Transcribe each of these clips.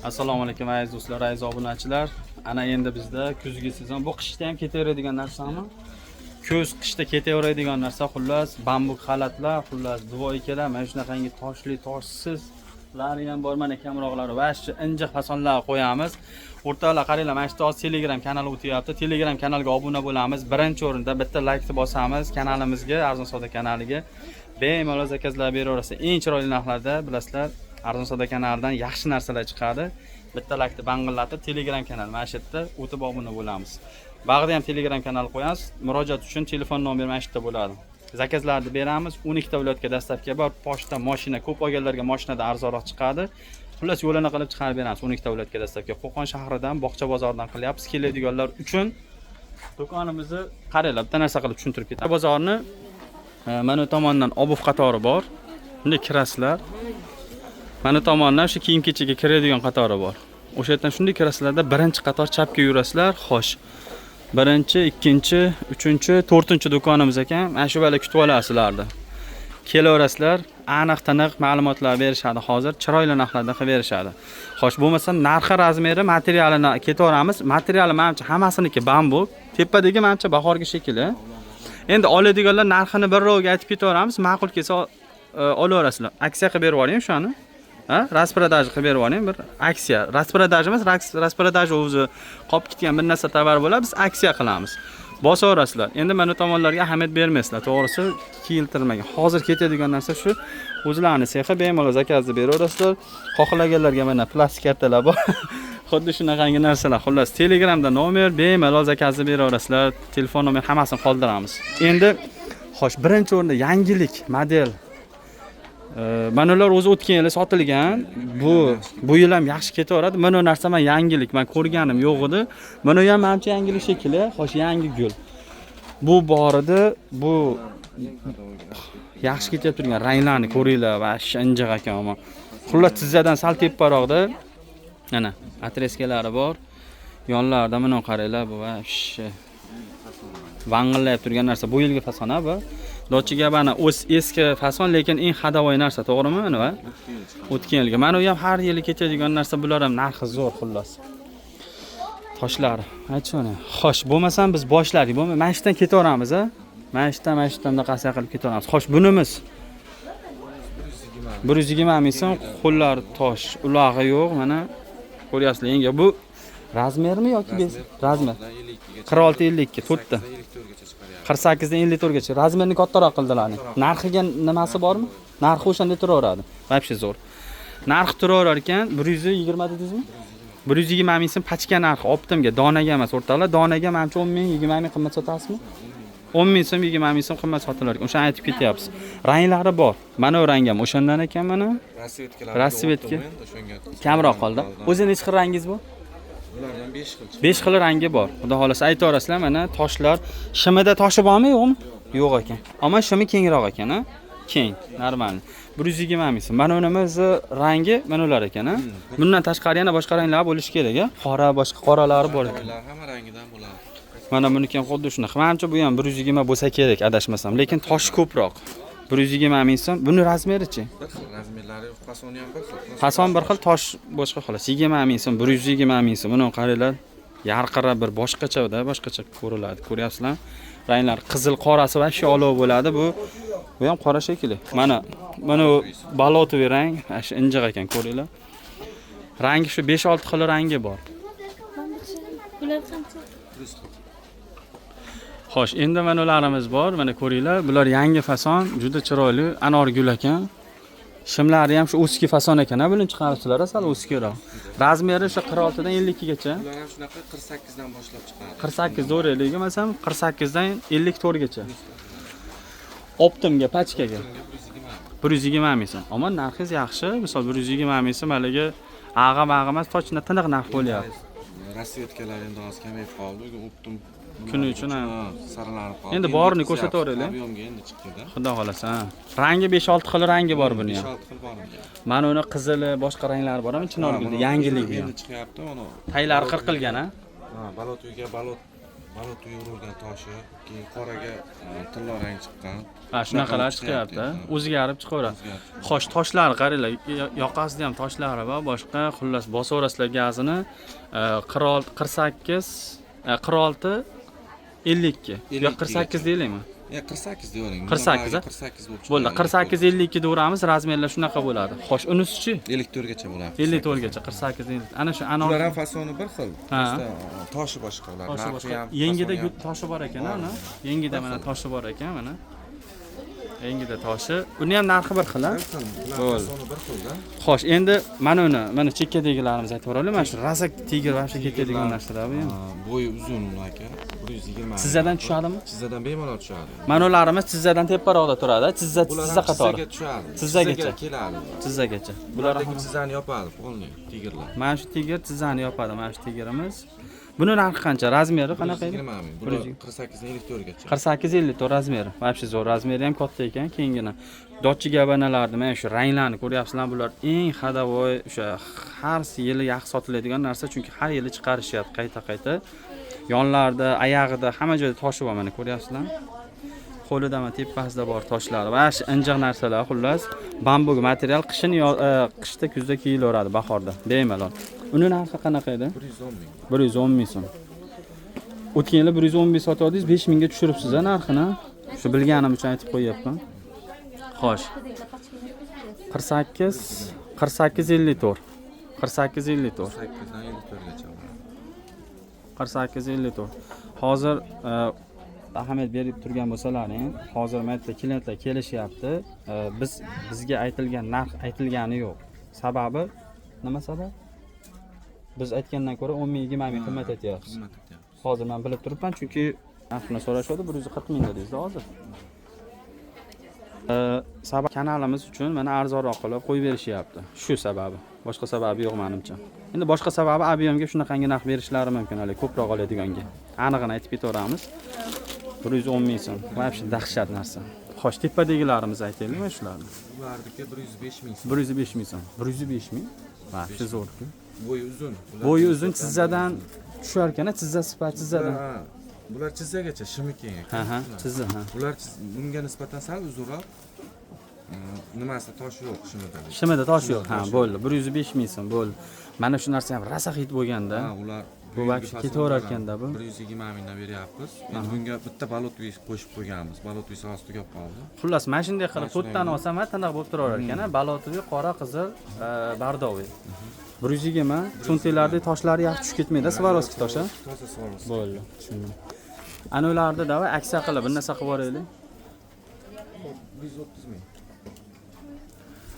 Assalomu alaykum, aziz do'stlar, aziz obunachilar. Ana endi bizda kuzgi sezon. Bu qishda ham ketaveradigan narsami? Kuz, qishda ketaveradigan narsa, xullas, bambuk xalatlar, xullas, двойка lar, mana shunaqangi toshli, toshsizlari ham bor, mana kamroqlari va shu injiq fasonlar qo'yamiz. O'rtoqlar, qaranglar, mana shu hozir Telegram kanali o'tyapti. Telegram kanaliga obuna bo'lamiz. Birinchi o'rinda bitta laykni bosamiz kanalimizga, Arzon savdo kanaliga. Bemalol заказ lar beraverasiz. Eng chiroyli narxlarda, bilasizlar, Arzon savdo kanalidan yaxshi narsalar chiqadi. Bitta laykni bang'illatib, Telegram kanal mana shu yerda o'tib obuna bo'lamiz. Bag'da ham Telegram kanal qo'yamiz. Murojaat uchun telefon nomeri mana shu yerda bo'ladi. Заказ larni beramiz. 12 ta viloyatga доставка bor. Pochta, mashina ko'p olganlarga mashinada arzonroq chiqadi. Xullas, yo'lini qilib chiqarib beramiz. 12 ta viloyatga доставка. Qo'qon shahridan, Bog'cha bozoridan qilyapmiz. Keladiganlar uchun do'konimizni qaranglar, bitta narsa qilib tushuntirib ketaman. Bozorni mana bu tomondan обувь qatori bor. Bunday kirasizlar. Mana bu tomondan shu kiyim kechakka kiradigan qatori bor. O'sha yerdan shunday kirasizlarda, birinchi qator chapga yurasizlar. Xo'sh. Birinchi, ikkinchi, uchinchi, to'rtinchi do'konimiz ekan. Mana shu bala kutib olasizlarni. Kelaverasizlar, aniq tiniq ma'lumotlar berishadi hozir, chiroyli narxlarda qilib berishadi. Xo'sh, bo'lmasa narxi, razmeri, materialini ketaveramiz. Materiali manimcha hammasiniki bambuk. Tepadagi manimcha bahorgi shekilli. Endi oladiganlar narxini birrovga aytib ketaveramiz, ma'qul kelsa olaverasizlar. Aksiya qilib berib yuboring o'shani. Ha, распродажа qilib berib yuboring bir aksiya. Распродажа emas, распродажа o'zi qolib ketgan bir narsa tovar bo'ladi, biz aksiya qilamiz. Bosaverasizlar. Endi mana tomonlarga ahamiyat bermaysizlar. To'g'risi, kiyiltirmagan. Hozir ketadigan narsa shu. O'zlarini sexi, bemalol заказ ni beraverasizlar. Xohlaganlarga mana plastik kartalar bor. Xuddi shunaqangi narsalar. Xullas, Telegramda nomer, bemalol заказ ni beraverasizlar. Telefon nomer hammasini qoldiramiz. Endi xo'sh, birinchi o'rinda yangilik model. Mana ular o'zi o'tgan yili sotilgan. Bu yil ham yaxshi ketaveradi. Mana bu narsa man yangilik, man ko'rganim yo'q edi. Mana bu ham manimcha yangilik shekilli. Xo'sh, yangi gul. Bu bor edi. Bu yaxshi ketib turgan ranglarni ko'ringlar, вообще injiq ekan ammo. Xullas, tizzadan sal teparoqda mana отрезка lari bor. Yonlarida mana qaranglar, bu вообще vang'illab turgan narsa. Bu yilgi fason bu. Dolce Gabbana o'z eski fason, lekin eng ходовой narsa, to'g'rimi? Nima? O'tgan yilgi. Mana u ham har yili ketadigan narsa, bular ham narxi zo'r, xullas. Toshlari. Aytishoni. Xo'sh, bo'lmasam biz boshladik. Bo'lma, mana shu yerdan ketaveramiz, a? Mana shu yerdan, mana shu yerdan bunaqasi qilib ketaveramiz. Xo'sh, bunimiz 120 ming so'm, qo'llari tosh, ulog'i yo'q, mana ko'ryapsizlar, yangi. Bu razmermi yoki без razmer? 46 52 to'rtta. 48 dan 54 gacha. Razmerini kattaroq qildilar. Narxiga nimasi bormi? Narxi o'shanda turaveradi. Вообще zo'r. Narx turaverar ekan, 120 dedingizmi? 120 ming so'm pachka narxi, оптом ga, donaga emas, o'rtoqlar. Donaga manimcha 10 ming, 20 ming qimmat sotasizmi? 10 ming so'm, 20 ming so'm qimmat sotilar ekan. O'shani aytib ketyapmiz. Ranglari bor. Mana u rang ham o'shandan ekan mana. Расцветка lar. Расцветка. Kamroq qoldi. O'zi necha xil rangingiz bu? Bulardan 5 xil chiqadi. 5 xil rangi bor. Xudo xohlasa aytaverasizlar, mana toshlar. Shimida toshi bormi, yo'qmi? Yo'q ekan. Ammo shimi kengroq ekan, a? Keng, normal. 120 ming so'm. Mana unimizni rangi mana ular ekan, a? Bundan tashqari yana boshqa ranglar bo'lishi kerak, a? Qora, boshqa qoralari bor ekan. Ular hamma rangidan bo'ladi. Mana buniki ham xuddi shunaqa. Manimcha bu ham 120 bo'lsa kerak, adashmasam. Lekin toshi ko'proq. 120 ming so'm. Buni razmerichi? Bir xil razmerlari, fasoni ham bir xil. Fason bir xil, tosh boshqa xolos. 20 ming so'm, 120 ming so'm. Buni qaranglar. Yarqirab bir boshqacha-da, boshqacha ko'riladi. Ko'ryapsizlar? Ranglar qizil, qorasi вообще olov bo'ladi. Bu ham qora shekilli. Mana bu болотовый rang, mana shu injiq ekan, ko'ringlar. Rangi shu 5-6 xil rangi bor. Bular qancha? Xo'sh, endi mana ularimiz bor. Mana ko'ringlar, bular yangi fason, juda chiroyli anor gul ekan. Shimlari ham shu узкий fason ekan, ha, buni chiqaribsizlar, sal узкий roq. Razmeri o'sha 46 dan 52 gacha. Bular ham shunaqa 48 dan boshlab chiqadi. 48 to'g'riligi masalan 48 dan 54 gacha. Оптом ga, pachkaga 120 ming so'm. Ammo narxingiz yaxshi. Misol 120 ming so'm haligi ag'a bag'a emas, точно tiniq narx bo'lyapti. Расцветка lar endi hozir kamayib qoldi. Оптом Kuni uchun, ha. Saralanib qoldi. Endi borini ko'rsataveraylik. Объём ga endi chiqdi-da. Xudo xohlasa, ha. Rangi 5-6 xil rangi bor buni ham. 5-6 xil bor unda. Mana uni qizili, boshqa ranglari bormi? Chinorgulda yangilik bu ham. Endi chiqyapti uni. Taylari qirqilgan, ha? Ha, болотовый ga болот Balotga urilgan toshi, keyin qoraga tillo rang chiqqan. Ha, shunaqalar chiqyapti. O'zgarib chiqaveradi. Xo'sh, toshlari qaranglar, yoqasida ham toshlari bor, boshqa, xullas bosaverasizlar gazini. 46, 48, 46, 52. Yo, 48 deylikmi? Ya 48 deyvering. 48, a? 48 bo'lib chiqadi. Bo'ldi, 48 52 deyaveramiz, razmerlar shunaqa bo'ladi. Xo'sh, unisichi? 54 gacha bo'ladi. 54 gacha, 48 50. Ana shu anor. Bular ham fasoni bir xil. Ha. Просто toshi boshqa ular. Toshi Narxi boshqa. ham, Yengida fasoni ham. toshi bor ekan, ana. Yengida mana toshi bor ekan, mana. Yengida toshi. Uni ham narxi bir xil, a? Bir xil. Bular Bo'ldi. fasoni bir xilda. Xo'sh, endi mana uni, mana chekkadagilarimizni aytib yuboraylik. Mana shu rosa tigr вообще ketadigan narsalar bu ham. Bo'yi uzun uni aka. 120. Tizzadan tushadimi? Tizzadan bemalol tushadi. Mana ularimiz tizzadan teparoqda turadi, tizza Bular tizza ham qatori. tizzaga tushadi. Tizzagacha. Tizzaga keladi. Tizzagacha. Bular Bulardagi tizzani yopadi, полный tigrlar. Mana shu tigr tizzani yopadi, mana shu tigrimiz. Buni narxi qancha? Razmeri qanaqa edi? 120 ming. Bular 48 dan 54 gacha. 48 54 razmeri. Вообще zo'r, razmeri ham katta ekan, kengina. Dolce Gabbanalarni mana shu ranglarni ko'ryapsizlar, bular eng ходовой, o'sha har yili yaxshi sotiladigan narsa, chunki har yili chiqarishyapti qayta-qayta. Yonlarida, oyog'ida, hamma joyda toshi bor, mana ko'ryapsizlar. Qo'lida mana tepasida bor toshlar. Va shu injiq narsalar, xullas, bambuk material qishin qishda, kuzda kiyilaveradi, bahorda bemalol. Uni narxi qanaqa edi? 110 ming. 110 ming so'm. O'tgan yili 110 ming sotib oldingiz, 5 mingga tushiribsiz a narxini. Shu bilganim uchun aytib qo'yyapman. Xo'sh. 48 48 54. 48 54. 48 dan 54 gacha bo'ladi. 48 54. Hozir ahamiyat berib turgan bo'lsalaring, hozir mana yerda klientlar kelishyapti. Bizga aytilgan narx aytilgani yo'q. Sababi nima sabab? Biz aytgandan ko'ra 10 ming, 20 ming qimmat aytyapsiz. Qimmat aytyapmiz. Hozir men bilib turibman, chunki narxini so'rashadi, 140 ming dedingiz hozir. Sabab kanalimiz uchun mana arzonroq qilib qo'yib berishyapti. Shu sababi. Boshqa sababi yo'q menimcha. Endi boshqa sababi объём ga shunaqangi narx berishlari mumkin, hali ko'proq oladiganga. Anig'ini aytib ketaveramiz. 110 ming so'm. Вообще dahshat narsa. Xo'sh, tepadagilarimizni aytaylikmi shularni? Bularniki 105 ming so'm. 105 ming so'm. 105 ming. Вообще zo'r-ku. Bo'yi uzun. Bular Bo'yi uzun, tizzadan tushar ekan, tizza sifat tizzadan. Ha, bular tizzagacha shimi keng ekan. Ha, tizza, ha. Bular bunga nisbatan sal uzunroq. Nimasi tosh yo'q shimida. Shimida tosh yo'q. Ha, bo'ldi. 105 ming so'm bo'ldi. Mana shu narsa ham rosa hit bo'lganda. Ha, ular Bu вообще ketaverar ekanda bu. 120 mingdan beryapmiz. Endi bunga bitta balotviy qo'shib qo'yganmiz. Balotviy hozir tugab qoldi. Xullas, mana shunday qilib Mana shunday to'rttani olsam, tiniq bo'lib turaverar ekan. Balotiviy, qora, qizil, bardoviy. 120, cho'ntaklardagi toshlari yaxshi tushib ketmaydi, Swarovski toshi. Toza Swarovski. Bo'ldi, tushundim. Ana ularni давай aksiya qilib bir narsa qilib yuboraylik. 130 ming.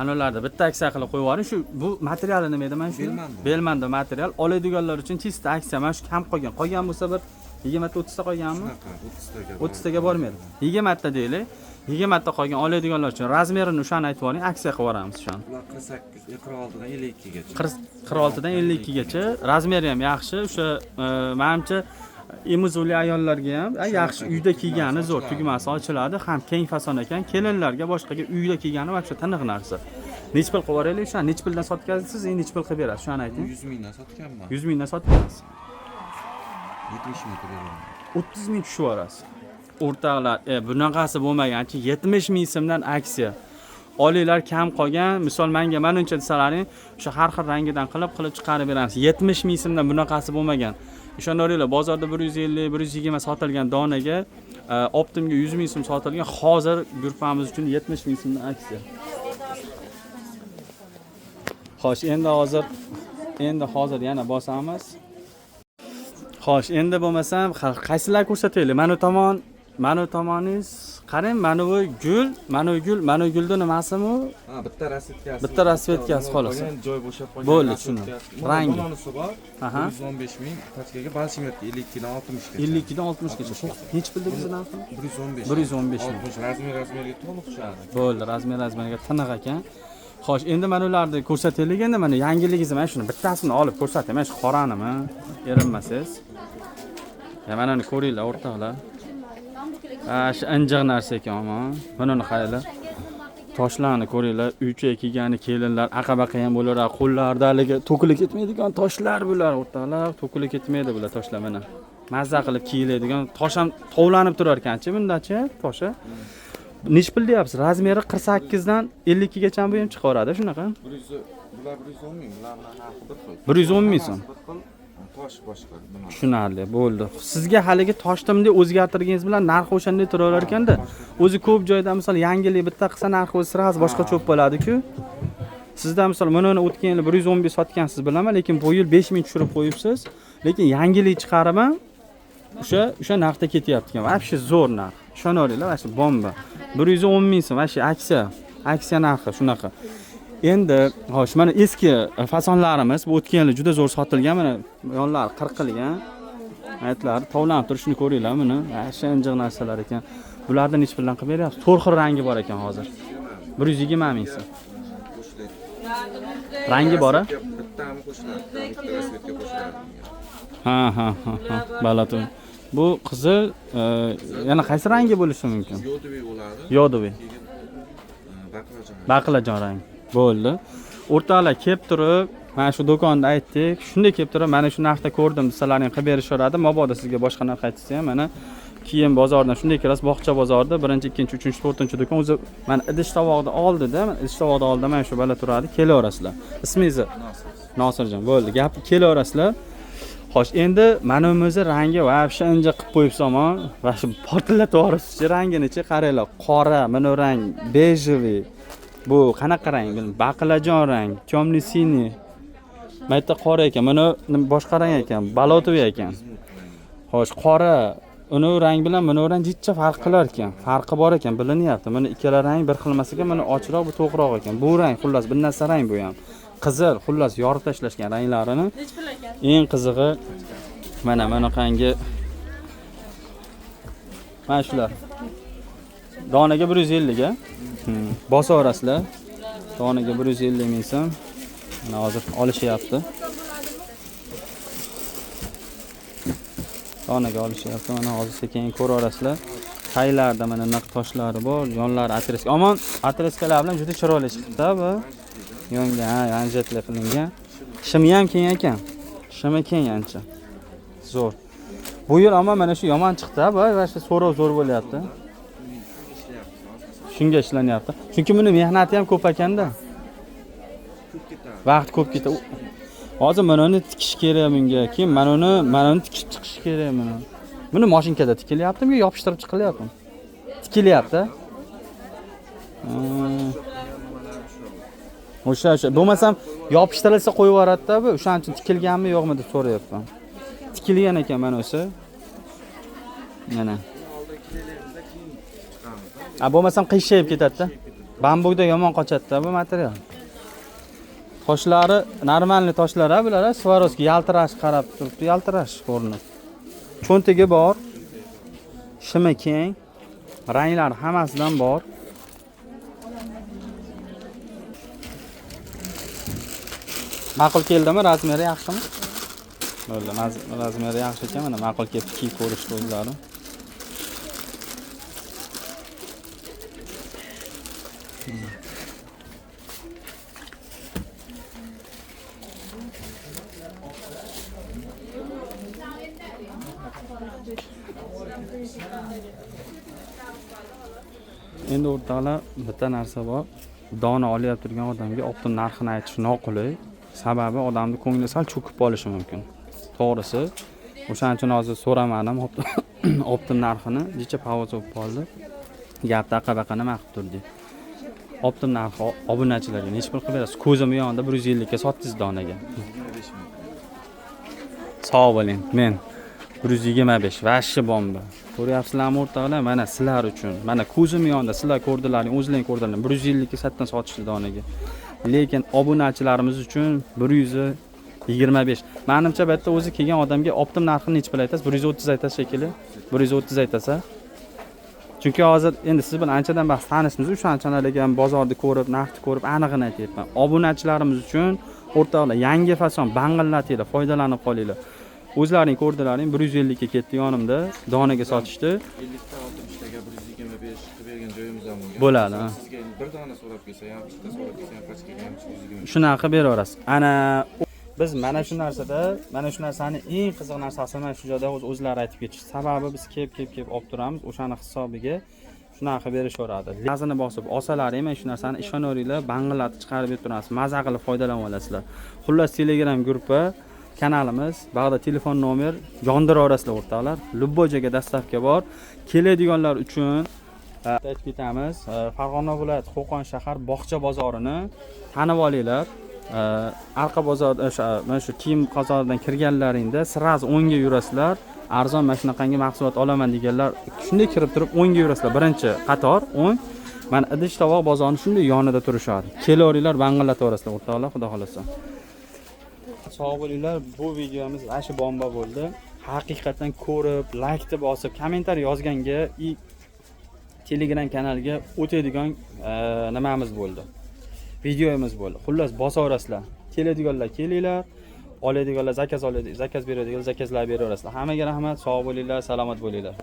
Ana ularni bitta aksiya qilib qo'yib yuboring. Shu bu materiali nima edi mana shu? Belmando. Belmando material. Oladiganlar uchun чисто aksiya. Mana shu kam qolgan. Qolgan bo'lsa bir 20 ta 30 ta qolganmi? Shunaqa 30 taga. 30 taga bormaydi. 20 ta deylik. 20 ta qolgan oladiganlar uchun razmerini o'shani aytib yuboring, aksiya qilib yuboramiz o'shani. Bular 48, 46 dan 52 gacha. 46 dan 52 gacha. Razmeri ham yaxshi. O'sha manimcha emizuvli ayollarga ham yaxshi, uyda kiygani zo'r, tugmasi ochiladi, ham keng fason ekan. Kelinlarga, boshqaga uyda kiygani вообще tiniq narsa. Nechi pul qilib yuboraylik o'shani? Nechi puldan sotgansiz, endi nechi pul qilib berasiz? Shuni ayting. 100 mingdan sotganman. 100 mingdan sotgansiz. 70 ming qilib beraman. 30 ming tushib yuborasiz. O'rtoqlar, bunaqasi bo'lmaganchi 70 ming so'mdan aksiya. Olinglar, kam qolgan, misol menga manuncha desalaring, o'sha har xil rangidan qilib qilib chiqarib beramiz. 70 ming so'mdan bunaqasi bo'lmagan. Ishonaveringlar, bozorda 150, 120 sotilgan donaga, оптом ga 100 ming so'm sotilgan, hozir grupamiz uchun 70 ming so'mdan aksiya. Xo'sh, endi hozir yana bosamiz. Xo'sh, endi bo'lmasam qaysilar ko'rsataylik? Mana tomon, mana tomoningiz, qarang, mana bu gul, mana bu gul, mana bu gulni nimasimi u? Ha, bitta расцветка si. Bitta расцветка si xolos. Qolgan joy bo'shab qolgan. Bo'ldi, tushundim. Rangi. Rangi. Bunisi bor. 115 ming. Pachkaga balchimetga 52 dan 60 gacha. 52 dan 60 gacha. Nechi pulda bizni narxi? 115. 115 ming. 60 razmer razmerga to'liq tushadi. Bo'ldi, razmer razmerga tiniq ekan. Xo'sh, endi mana ularni ko'rsataylik endi, mana yangiligingizni mana shuni bittasini olib ko'rsating. Mana shu qoranimi? Erinmasangiz. Ya mana uni ko'ringlar, o'rtoqlar. Ha, shu injiq narsa ekan, omon. Mana uni qaranglar. Toshlarni ko'ringlar, uycha kiygani kelinlar aqa-baqa ham bo'laveradi, qo'llarida haligi to'kilib ketmaydigan toshlar bular, o'rtoqlar, to'kilib ketmaydi bular toshlar mana. Mazza qilib kiyiladigan tosh ham tovlanib turar ekanchi bundachi toshi. Nechi pul deyapsiz? Razmeri 48 dan 52 gacha bu ham chiqaveradi shunaqa. 100, bular 110 ming, bular bilan narxi bir xil. 110 ming so'm. Bir xil, tosh boshqa nima. Tushunarli bo'ldi. Sizga haligi toshni bunday o'zgartirganingiz bilan narxi o'shanday turaverar ekanda. O'zi ko'p joyda misol yangilik bitta qilsa narxi o'zi sразу boshqacha bo'lib qoladi-ku. Sizda misol mana uni o'tgan yili 115 sotgansiz bilaman, lekin bu yil 5000 tushirib qo'yibsiz. Lekin yangilik chiqarib ham o'sha narxda ketyapti ekan. Вообще zo'r narx. Ishonaveringlar, вообще bomba. 110 ming so'm, вообще aksiya narxi shunaqa. Endi xo'sh, mana eski fasonlarimiz bu o'tgan yili juda zo'r sotilgan, mana yonlari qirqilgan. Aytlar tovlanib turishini ko'ringlar buni. Вообще injiq narsalar ekan. Bularni nechi puldan qilib beryapsiz? 4 xil rangi bor ekan hozir. 120 ming so'm. Qo'shiladi. Rangi bor a? Bittami qo'shiladi, bitta rasvetga qo'shiladi. Ha ha ha ha. Balat. Bu qizil, yana qaysi rangi bo'lishi mumkin? Yodoviy bo'ladi. Yodoviy. Keyin baqlajon. Baqlajon rang. Bo'ldi. O'rtoqlar kelib turib, mana shu do'konda aytdik, shunday kelib turib, mana shu narxda ko'rdim desalaring qilib berishaveradi. Mabodo sizga boshqa narx aytsa ham, mana kiyim bozoridan shunday kirasiz, bog'cha bozorida 1, 2, 3, 4 do'kon o'zi mana idish tovoqni oldida, mana idish tovoqni oldida mana shu bola turadi, kelaverasizlar. Ismingizni? Nosirjon. Bo'ldi, gap kelaverasizlar. Xo'sh, endi mana o'zi rangi вообще injiq qilib qo'yibsan, вообще portlatib yuboribsiz rangini-chi, qaranglar, qora, mana bu rang bejevый. Bu qanaqa rang? Bilmadim. Baqlajon rang, темный синий. Mana yerda qora ekan, mana boshqa rang ekan, balotoviy ekan. Xo'sh, qora, uni rang bilan mana bu rang jicha farq qilar ekan. Farqi bor ekan, bilinyapti. Mana ikkala rang bir xil emas ekan, mana ochiqroq, bu to'qroq ekan. Bu rang xullas bir narsa rang bu ham. Qizil, xullas yorib tashlashgan ranglarini. Eng qizig'i mana bunaqangi mana shular. Donaga 150 ga. Bosaverasizlar. Donaga 150 ming so'm. Mana hozir olishyapti. Donaga olishyapti. Mana hozir sekin ko'raverasizlar. Taylarda mana naq toshlari bor, yonlari atreska. Omon atreskalar bilan juda chiroyli chiqibdi bu. Yonga, ha, anjetli qilingan. Shimi ham keng ekan. Shimi keng ancha. Zo'r. Bu yil ammo mana shu yomon chiqdi, bu va shu so'rov zo'r bo'lyapti. Shunga ishlanyapti. Chunki buni mehnati ham ko'p ekanda. Vaqt ko'p ketadi. Hozir mana uni tikish kerak bunga. Keyin mana uni tikib chiqish kerak buni. Buni mashinkada tikilyaptimi yo yopishtirib chiqilyaptimi? Tikilyapti. O'sha bo'lmasam yopishtirilsa qo'yib yuboradi-da bu. O'shaning uchun tikilganmi yo'qmi deb so'rayapman. Tikilgan ekan mana o'sha. Mana. A bo'lmasam qiyshayib ketadi-da. Bambukda yomon qochadi-da bu material. Toshlari normalniy toshlar ha bular, Swarovski yaltirash qarab turibdi, yaltirash ko'rinadi. Cho'ntagi bor. Shimi keng. Ranglari hammasidan bor. Ma'qul keldimi? Razmeri yaxshimi? Bo'ldi, razmeri yaxshi ekan, mana ma'qul kelib kiyib ko'rishdi o'zlari. Endi o'rtoqlar bitta narsa bor. Dona olyapti turgan odamga optim narxini aytish noqulay. Sababi odamning ko'ngli sal cho'kib qolishi mumkin. To'g'risi, o'shaning uchun hozir so'ramadim optim narxini, jicha pauza bo'lib qoldi. Gap taqa-baqa nima qilib turdi. Optim narxi obunachilarga necha pul qilib berasiz? Ko'zim yonida 150 ga sotdingiz donaga. Sog' bo'ling. Men 125 vashshi bomba. Ko'ryapsizlarmi o'rtoqlar? Mana sizlar uchun. Mana ko'zim yonida sizlar ko'rdilaring, o'zlaring ko'rdilaring. 150 ga satdan sotishdi donaga. Lekin obunachilarimiz uchun 125. Menimcha bu yerda o'zi kelgan odamga optim narxini necha pul aytasiz? 130 aytasiz shekilli. 130 aytasiz. Chunki hozir endi siz bilan anchadan beri tanishmiz, o'shancha ham bozorni ko'rib, narxni ko'rib anig'ini aytyapman. Obunachilarimiz uchun o'rtoqlar yangi fason bang'illatinglar, foydalanib qolinglar. O'zlaring ko'rdilaring, 150 ga ketdi yonimda, donaga sotishdi. 50 ta 60 taga 125 qilib bergan joyimiz ham bo'lgan. Bo'ladi. Sizga bir dona so'rab kelsa ham, ikkita so'rab kelsa ham, pachkaga ham 125. Shunaqa qilib beraverasiz. Ana Biz mana shu narsada, mana shu narsani eng qiziq narsasi mana shu joyda o'zlari aytib ketishdi. Sababi biz kelib, kelib, kelib olib turamiz, o'shani hisobiga shunaqa qilib berishaveradi. Gazini bosib olsalaring, mana shu narsani ishonaveringlar, bang'illatib chiqarib berib turamiz. Maza qilib foydalanib olasizlar. Xullas, Telegram gruppa, kanalimiz, bag'da telefon nomer yondiraverasizlar, o'rtoqlar. Любой joyga доставка bor. Keladiganlar uchun aytib ketamiz. Farg'ona viloyati, Qo'qon shahar, Bog'cha bozorini tanib olinglar. Arqa bozor, o'sha mana shu kiyim bozoridan kirganlaringda сразу o'ngga yurasizlar. Arzon mana shunaqangi mahsulot olaman deganlar shunday kirib turib o'ngga yurasizlar. Birinchi qator o'ng. Mana idish tovoq bozorini shunday yonida turishadi. Kelaveringlar, bang'illataverasizlar, o'rtoqlar, xudo xohlasa. Sog' bo'linglar. Bu videomiz вообще bomba bo'ldi. Haqiqatan ko'rib, laykni bosib, kommentariy yozganga и Telegram kanaliga o'tadigan nimamiz bo'ldi. Videomiz bo'ldi. Xullas, bosaverasizlar. Keladiganlar kelinglar, oladiganlar заказ oladi, заказ beradiganlar заказ lar beraverasizlar. Hammaga rahmat, sog' bo'linglar, salomat bo'linglar.